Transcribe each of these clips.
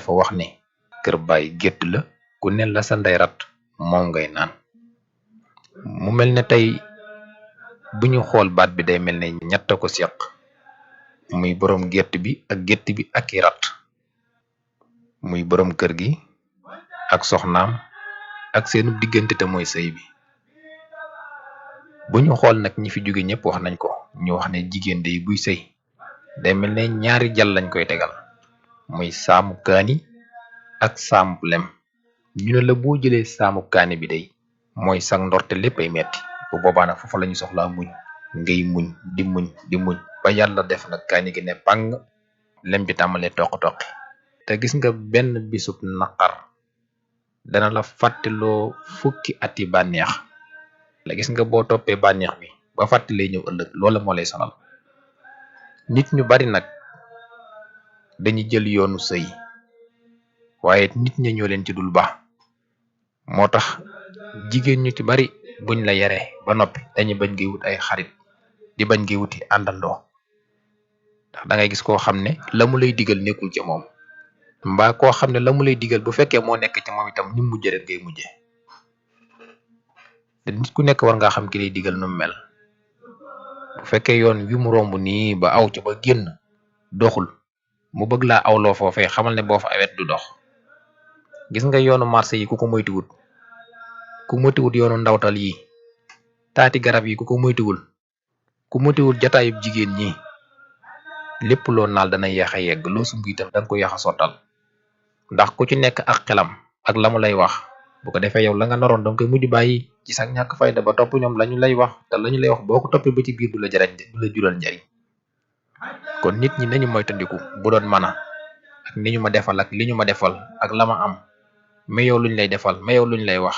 dafa wax ne kër baay gétt la ku ne la sa ndey rat moom ngay naan. mu mel ne tey bu ñu xool baat bi day mel ne ñett ko seq muy borom gétt bi ak gétt bi ak i rat muy borom kër gi ak soxnaam ak seenu diggante te mooy sëy bi. bu ñu xool nag ñi fi jóge ñëpp wax nañ ko ñu wax ne jigéen day buy sëy day mel ne ñaari jal lañ koy tegal muy saamu kaani ak saamu lem. ñu ne la boo jëlee saamu kaani bi day mooy sang ndorte lépp ay metti bu boobaa nag foofu lañu soxlaa muñ ngay muñ di muñ ba yàlla def nag kaani gi ne pang lem bi tàmbalee toqi te gis nga benn bisub naqar dana la fàttaloo fukki ati bànneex la. gis nga boo toppee bànneex bi ba fàttalee ñëw ëllëg loola moo lay sonal. nit ñu bari nag dañuy jël yoonu sëy waaye nit ña ñoo leen ci dul baax moo tax jigéen ñu ci bari buñ la yaree ba noppi dañuy bañ ngay wut ay xarit di bañ ngay wuti àndandoo ndax da ngay gis koo xam ne la mu lay digal nekkul ci moom mbaa koo xam ne la mu lay digal bu fekkee moo nekk ci moom itam ni mujje rek ngay mujje. te nit ku nekk war ngaa xam ki lay digal nu mu mel. bu fekkee yoon wi mu romb nii ba aw ca ba génn doxul mu bëgg laa awloo foofee xamal ne boo fa awet du dox. gis nga yoonu marché yi ku ko moytuwut yoonu ndawtal yi taati garab yi ku ko moytuwul jataayub jigéen ñi lépp loo naal dana yeex a yegg loo sumb itam danga ko yeex a sottal ndax ku ci nekk ak xelam ak la mu lay wax bu ko defee yow la nga naroon danga koy mujj bàyyi ci sax ñàkk fayda ba topp ñoom lañu lay wax te lañu lay wax boo ko toppee ba ci biir du la jural njariñ. kon nit ñi nañu moytandiku bu doon mën a ak ni ñu ma defal ak li ñu ma defal ak la ma am mais yow luñ lay defal mais yow luñ lay wax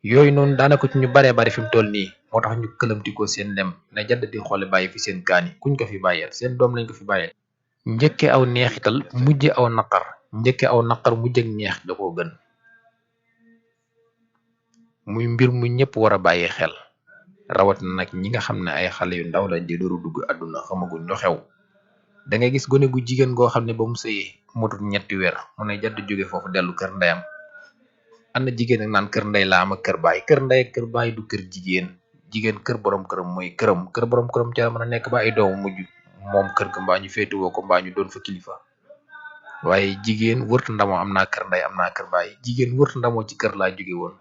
yooyu noonu daanaka ci ñu baree bari fi mu toll nii moo tax ñu këlamtikoo seen lem ne jadd di xoole bàyyi fi seen kaani kuñ ko fi bàyyeel seen doom lañ ko fi bàyyeel. njëkke aw neexital mujje aw naqar mujje ak neex da koo gën. muy mbir mu ñëpp war a bàyyi xel rawat na nag ñi nga xam ne ay xale yu ndaw lañ di dooru dugg àdduna xamaguñ lu xew. da ngay gis gone gu jigéen goo xam ne ba mu sëyee motut ñetti weer mu ne jadd jóge foofu dellu kër ndeyam. am na jigéen ak naan kër ndey la am ak kër baay kër ndey ak kër baay du kër jigéen kër borom këram mooy këram kër borom këram ca la mën a nekk ba ay doomu mujj moom kër ga mbaa ñu féetuwoo ko mbaa ñu doon fa kilifa. waaye jigéen wërta ndamoo am naa kër ndey am naa kër baay jigéen wërta ndamoo ci kër laa jóge woon.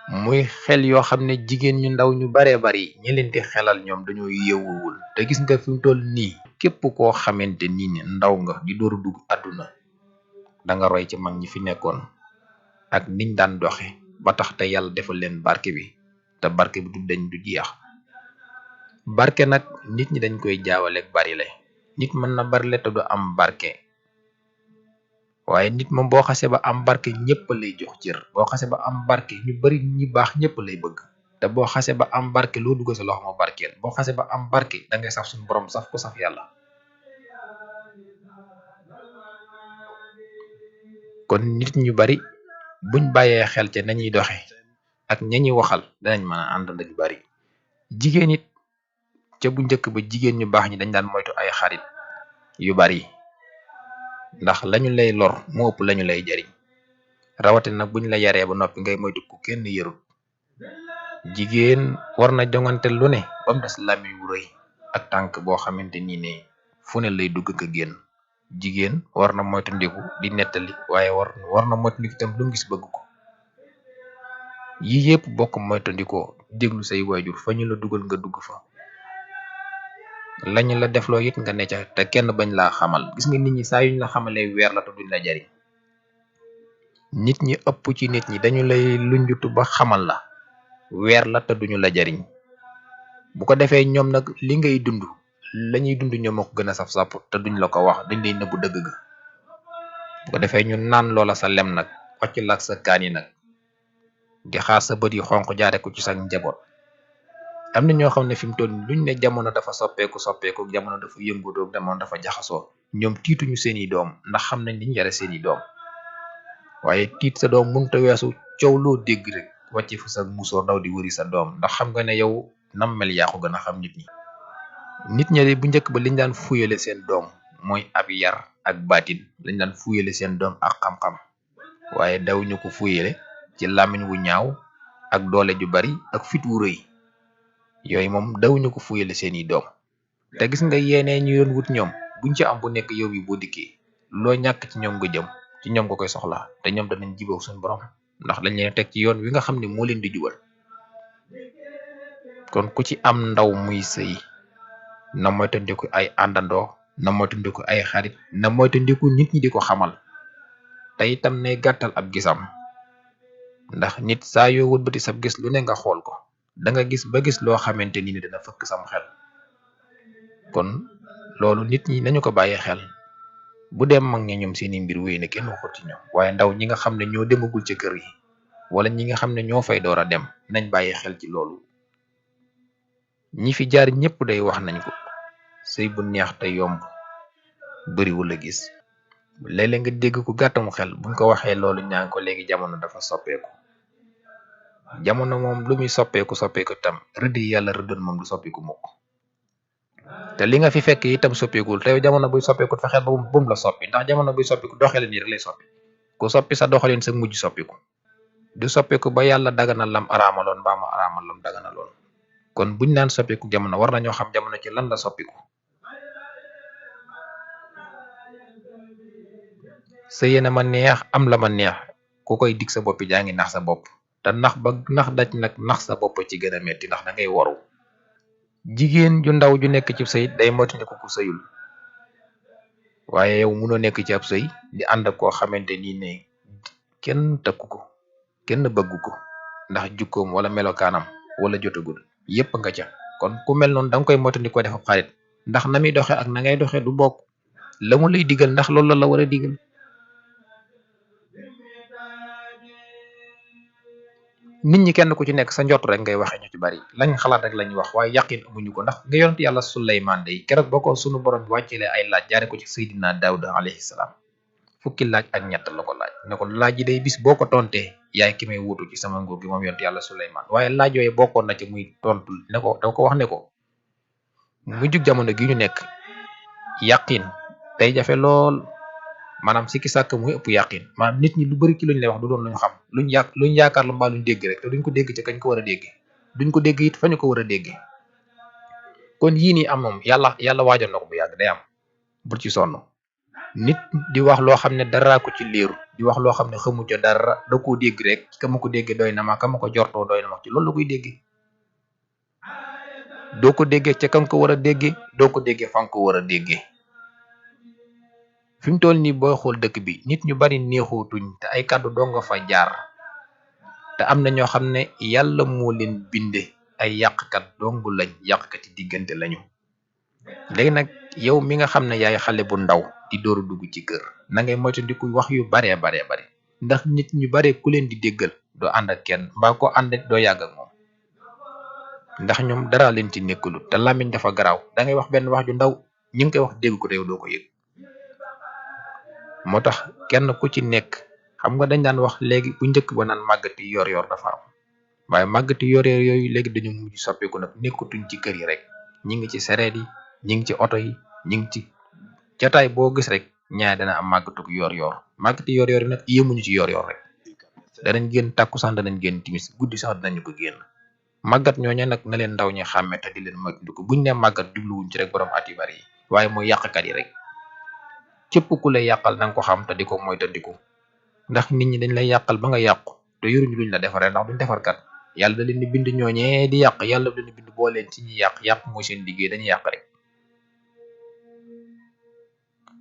muy xel yoo xam ne jigéen ñu ndaw ñu baree bari ñi leen di xelal ñoom dañoo yeewuwul te gis nga fi mu toll nii képp koo xamante ni ne ndaw nga di dooru dugg àdduna da nga roy ci mag ñi fi nekkoon ak niñ daan doxe ba tax te yàlla defal leen barke bi te barke bi du dañ du jeex. barke nag nit ñi dañ koy jaawaleeg bari le nit mën na bari le te du am barke waaye nit moom boo xasee ba am barke ñëpp lay jox cër boo xasee ba am barke ñu bari ñi baax ñëpp lay bëgg te boo xasee ba am barke loo dugg sa loxo ma barkeel boo xasee ba am barke da ngay saf suñu borom saf ko saf yàlla. kon nit ñu bari buñ bàyyee xel ca nañuy doxe ak ñañuy waxal danañ mën a ànd ñu bari. jigéen it ca bu njëkk ba jigéen ñu baax ñi dañ daan moytu ay xarit yu bari ndax lañu lay lor moo ëpp lañu lay jariñ rawatina nag buñ la yaree ba noppi ngay moytu ku kenn yarul. jigéen war na jongante lu ne ba mu des làmmiñ wu rëy ak tànk boo xamante ni ne fu ne lay dugg ka génn. jigéen war na moytandiku di nettali waaye war na moytandiku itam lu mu gis bëgg ko. yii yëpp bokk moytandikoo déglu say waajur fa ñu la dugal nga dugg fa lañu la defloo it nga ne ca te kenn bañ laa xamal. gis nga nit ñi saa yuñ la xamalee weer la te duñ la jariñ. nit ñi ëpp ci nit ñi dañu lay lunjutu ba xamal la weer la te duñu la jariñ bu ko defee ñoom nag li ngay dund lañuy dund ñoom ko gën a saf sàpp te duñ la ko wax dañ lay nëbbu dëgg ga bu ko defee ñu naan loola sa lem nag wàcc la ak sa kaani nag di xaar sa bët yi xonq jaare ko ci sa njaboot. am na ñoo xam ne fi mu toll luñ ne jamono dafa soppeeku jamono dafa yëngu jamono dafa jaxasoo ñoom tiituñu seeni doom ndax xam nañ liñ yare seeni doom waaye tiit sa doom mënut a weesu coow loo dégg rek wàcce fu sa musóor daw di wëri sa doom ndax xam nga ne yow nam mel yaa ko gën a xam nit ñi. nit ñi bu njëkk ba liñ daan fuyale seen doom mooy ab yar ak baatin lañ daan fuyele seen doom ak xam-xam waaye daw ñu ko fuyele ci làmmiñ wu ñaaw ak doole ju bari ak fit wu rëy yooyu moom daw ñu ko fuyele seeni doom te gis nga yéenee ñu yoon wut ñoom buñ ci am bu nekk yow yi boo dikkee loo ñàkk ci ñoom nga jëm ci ñoom nga koy soxlaa te ñoom danañ jiboo suñu borom ndax dañ leen teg ci yoon wi nga xam ne moo leen di jubal kon ku ci am ndaw muy sëy na moytandiku ay àndandoo na moytandiku ay xarit na moytandiku nit ñi di ko xamal te itam ne gàttal ab gisam ndax nit saa yoo wëlbati sab gis lu ne nga xool ko da nga gis ba gis loo xamante ni dana fëkk sam xel kon loolu nit ñi nañu ko bàyyi xel bu dem mag ña ñoom seeni mbir wéy na kenn waxut ci ñoom waaye ndaw ñi nga xam ne ñoo demagul ca kër yi wala ñi nga xam ne ñoo fay door a dem nañ bàyyi xel ci loolu ñi fi jaar ñëpp day wax nañ ko sëy bu neex te yomb bariwul a gis léeg-léeg nga dégg ku gàttamu xel buñ ko waxee loolu ñaan ko léegi jamono dafa soppeeku jamono moom lu muy soppeeku tam rëdd yi yàlla rëddoon moom du soppiku mukk te li nga fi fekk itam soppeekul te jamono buy soppeeku fexeel ba bum la soppi ndax jamono buy soppiku doxalin yi rek lay soppi ku soppi sa doxalin sa mujj soppiku du soppiku ba yàlla daganal lam araamaloon mbaa ma araamal lam daganaloon kon buñ naan soppiku jamono war nañoo xam jamono ci lan la soppiku sa yéene ma neex am la ma neex ku koy dig sa bopp jaa ngi nax sa bopp te nax ba nax daj nag nax sa bopp ci gën a metti ndax da ngay waru jigéen ju ndaw ju nekk ci sëy day moytandiku ku sëyul waaye yow munoo nekk ci ab sëy di ànd ak koo xamante ni ne kenn takku ko kenn bëggu ko ndax jukkoom wala melokaanam wala jotagul yépp nga ca kon ku mel noonu danga koy moytandiku ko def ab xarit ndax na muy doxe ak na ngay doxe du bokk la mu lay digal ndax loolu la war a digal nit ñi kenn ku ci nekk sa njort rek ngay waxe ñu ci bari lañ xalaat rek lañ wax waaye yàqin amuñu ko ndax nga yonent yàlla Suleymaan day keroog ba ko sunu borom bi wàccelee ay laaj jaare ko ci Seydina Daawuda alayhi salaam fukki laaj ak ñett la ko laaj ne ko laaj yi day bis boo ko tontee yaay ki may wuutu ci sama nguur gi moom yonent yàlla Suleymaan waaye laaj yooyu bokkoon na ci muy tontu ne ko da ko wax ne ko mu jug jamono gi ñu nekk yàqin day jafe lool maanaam sikki sàkk muy ëpp yàqin maanaam nit ñi lu bari ci luñ lay wax du doon luñ xam luñ yaakaar la mbaa luñ dégg rek te duñ ko dégg ci kañ ko war a déggee duñ ko dégg it fa ñu ko war a déggee kon yii nii am moom yàlla waajoon na ko bu yàgg day am bul ci sonn nit di wax loo xam ne dara ko ci leeru di wax loo xam ne xamu ca dara da koo dégg rek ka ma ko dégg doy na ma ka ma ko jortoo doy na ma ci loolu la koy déggee doo ko déggee ca kan ko war a déggee doo ko déggee fa nga ko war a déggee fi mu toll nii booy xool dëkk bi nit ñu bari neexootuñ te ay kàddu doo nga fa jaar te am na ñoo xam ne yàlla moo leen binde ay yàqkat dongu lañ yàqkati diggante lañu léegi nag yow mi nga xam ne yaay xale bu ndaw di dooru dugg ci kër na ngay moytandiku wax yu baree bari ndax nit ñu bare ku leen di déggal doo ànd ak kenn mbaa ko ànd doo yàgg ak moom ndax ñoom dara leen ci nekkalu te làmmiñ dafa garaaw da ngay wax benn wax ju ndaw ñi ngi koy wax dégg ko te yow doo ko yëg moo tax kenn ku ci nekk xam nga dañ daan wax léegi bu njëkk ba naan màggati yor dafa am waaye màggati yor yooyu léegi dañu mujj soppeeku nag nekkatuñ ci kër yi rek ñi ngi ci sareet yi ñi ngi ci oto yi ñi ngi ci jataay boo gis rek ñaar dana am màggatu yor màggati yor yi nag yémuñu ci yor rek danañ génn tàkkusaan danañ génn timis guddi sax danañu ko génn màggat ñooñu nag na leen ndaw ñi xàmme te di leen moytandiku buñ ne màggat jubluwuñ ci rek borom at yu bari yi waaye mooy yàqkat yi rek képp ku lay yàqal na nga ko xam te di ko moytandiku ndax nit ñi dañ lay yàqal ba nga yàqu te yoruñu luñ la defaree ndax duñ defarkat yàlla da leen di bind ñooñee di yàq yàlla da leen di bind boo leen ci ñi yàq mooy seen liggéey dañuy yàq rek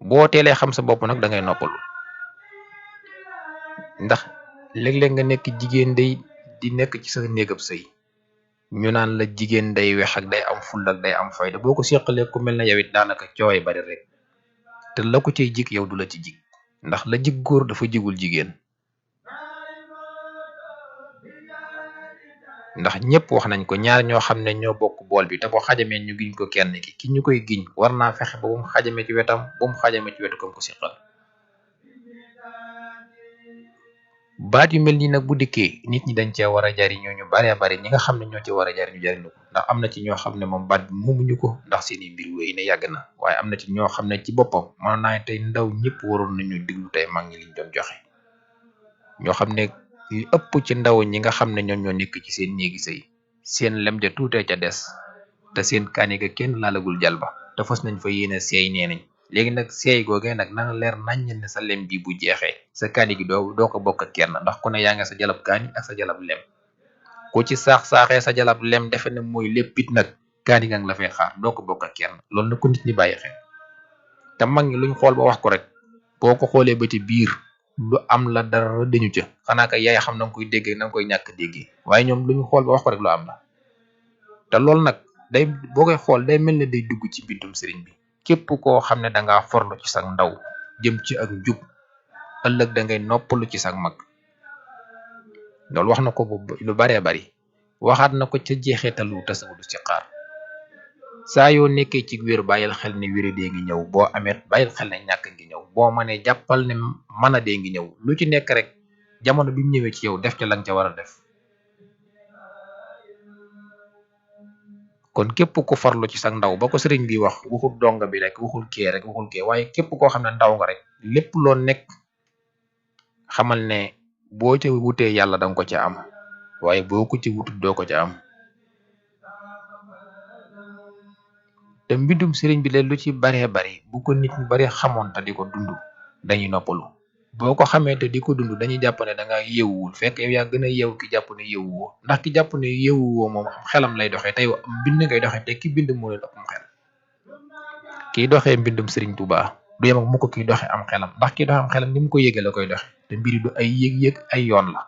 boo teelee xam sa bopp nag da ngay noppalu ndax léeg-léeg nga nekk jigéen day di nekk ci sa néegab sëy ñu naan la jigéen day wex ak day am ful ak day am fayda boo ko seqalee ku mel na yow it daanaka cooway bari rek te la ko cay jig yow du la ci jig ndax la jig góor dafa jigul jigéen ndax ñëpp wax nañ ko ñaar ñoo xam ne ñoo bokk bool bi te boo xajamee ñu giñ ko kenn ki ñu koy giñ war naa fexe ba bu mu xajamee ci wetam bu mu xajamee ci wetu kam ko seqal baat yu mel nii nag bu dikkee nit ñi dañ cee war a jariñoo ñu baree bari ñi nga xam ne ñoo ci war a jariñu jariñu ko ndax am na ci ñoo xam ne moom baat bi moomuñu ko ndax seeni mbir wéy ne yàgg na waaye am na ci ñoo xam ne ci boppam mën naa tey ndaw ñëpp waroon nañu diglu tey mag ñi liñ doon joxe ñoo xam ne li ëpp ci ndaw ñi nga xam ne ñoom ñoo nekk ci seen néegi sëy seen lem de tuutee ca des te seen kaani ga kenn laalagul jal ba te fas nañ fa yéene seey nee nañ léegi nag seey googee nag na nga leer naññ ne sa lem bi bu jeexee sa kaani gi doo ko bokk ak kenn ndax ku ne yaa nga sa jalab kaani ak sa jalab lem ku ci saax-saaxee sa jalab lem defe ne mooy léppit nag kaani nga la fay xaar doo ko bokk ak kenn loolu na ko nit ñi bàyyi xel te mag ñi luñ xool ba wax ko rek boo ko xoolee ba ci biir lu am la dara dañu ca xanaa ka yaay xam na nga koy déggee na nga koy ñàkk déggee waaye ñoom luñ xool ba wax ko rek lu am la te loolu nag day boo koy xool day mel ne day dugg ci mbindum sëriñ bi képp koo xam ne dangaa forlu ci sag ndaw jëm ci ak njub ëllëg da ngay noppalu ci sag mag loolu wax na ko lu baree bari waxaat na ko ca jeexeetalu tasawudu ci xaar saa yoo nekkee ci wér bàyyil xel ne wéra dee ngi ñëw boo amee bàyyil xel ne ñàkk ngi ñëw boo mënee jàppal ne mën a dee ngi ñëw lu ci nekk rek jamono bi mu ñëwee ci yow def ca lan ca war a def kon képp ku farlu ci sax ndaw ba ko sëriñ bi wax waxul donga bi rek waxul kee rek waxul kee waaye képp koo xam ne ndaw nga rek lépp loo nekk xamal ne boo ca wutee yàlla danga ko ca am waaye boo ko ci wutut doo ko ca am te mbindum sëriñ bi leen lu ci baree bari bu ko nit ñu bari xamoon te di ko dund dañuy noppalu boo ko xamee te di ko dund dañuy jàpp ne da ngaa yeewuwul fekk yow yaa gën a yeewu ki jàpp ne yeewuwoo ndax ki jàpp ne yeewuwoo moom am xelam lay doxee tey am bind ngay doxee te ki bind moo leen ëpp am xel kiy doxee mbindum sëriñ Tuubaa du yem ak mu ko kiy doxee am xelam ndax kiy doxee am xelam ni mu ko yëgee la koy doxe te mbiri du ay yëg-yëg ay yoon la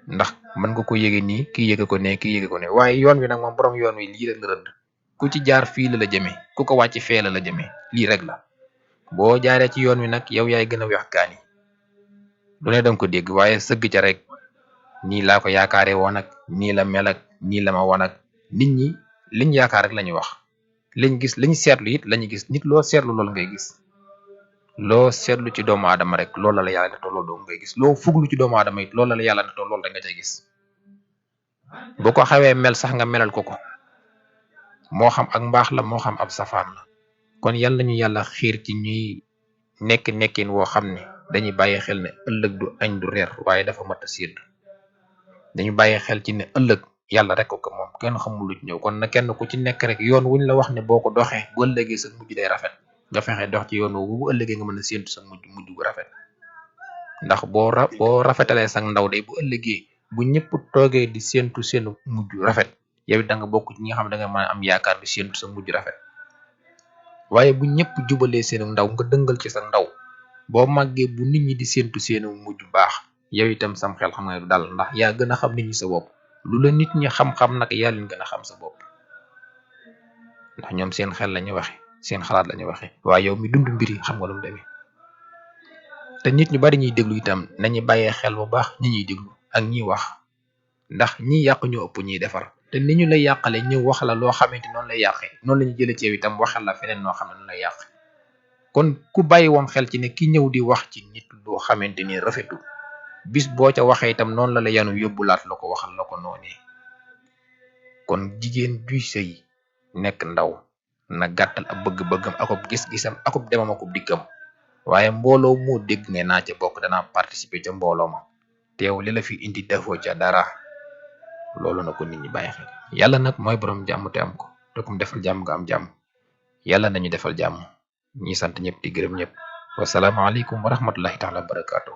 ndax mën nga ko yëge nii kii yëge ko ne kii yëge ko ne waaye yoon wi nag moom borom yoon wi lii rek la rëdd ku ci jaar fii la la jëmee ku ko wàcc fee la la jëmee lii rek la boo jaaree ci yoon wi nag yow yaay gën a weex kaani lu ne danga ko dégg waaye sëgg ca rek nii laa ko yaakaare woon ak nii la mel ak nii la ma woon ak nit ñi liñ yaakaar rek la ñuy wax liñ gis liñ seetlu it lañu gis nit loo seetlu loolu ngay gis loo seetlu ci doomu aadama rek loolu la yàlla ne toll loolu ngay gis loo fuglu ci doomu aadama it loolu la yàlla ne toll loolu da nga cay gis bu ko xawee mel sax nga melal ko ko moo xam ak mbaax la moo xam ab safaan la kon yàlla ñu yàlla xiir ci ñuy nekkin woo xam ne dañuy bàyyi xel ne ëllëg du añ du reer waaye dafa mat a sédd dañu bàyyi xel ci ne ëllëg yàlla rek ko moom kenn xamul lu ci ñëw kon na kenn ku ci nekk rek yoon wuñ la wax ne boo ko doxee bu ëllëgee sa mujj day rafet nga fexe dox ci yoon woowu bu ëllëgee nga mën a séentu sa mujj gu rafet ndax boo rafetalee sa ndaw day bu ëllëgee bu ñëpp toogee di séentu seen mujj rafet yow it da nga bokk ci ñi nga xam ne da nga mën a am yaakaar di séentu sa mujj rafet waaye bu ñëpp jubalee seen ndaw nga dëngal ci sa ndaw boo màggee bu nit ñi di séentu seen mujj baax yow itam sam xel xam nga du dal ndax yaa gën a xam nit ñi sa bopp lu la nit ñi xam-xam nag yaa leen gën a xam sa bopp ndax ñoom seen xel la ñu waxe seen xalaat la ñu waxe waaye yow mi dund mbir yi xam nga lu mu demee te nit ñu bari ñuy déglu itam nañu bàyyee xel bu baax ñi ñuy déglu ak ñiy wax ndax ñi yàq ñoo ëpp ñuy defar te ni ñu lay yàqale ñëw wax la loo xamante noonu lay yàqee noonu la ñu jëlee ci yow itam waxal la feneen noo xam ne noonu lay yàq kon ku bàyyi woon xel ci ne ki ñëw di wax ci nit loo xamante ni rafetul bis boo ca waxee itam noonu la la yanu yóbbulaat la ko waxal la ko noonee kon jigéen juy sëy nekk ndaw na gàttal ab bëgg-bëggam akub gis-gisam akub demam akub dikkam waaye mbooloo moo dégg ne naa ca bokk danaa participer ca mbooloo ma teew li la fi indi defoo ca dara loolu na ko nit ñi bàyyi xel yàlla nag mooy borom jàmm te am ko te kum defal jàmm nga am jàmm yàlla nañu defal jàmm ñi sant ñëpp di gërëm ñëpp wasalaamaaleykum wa rahmatullahi taala wa barakaatu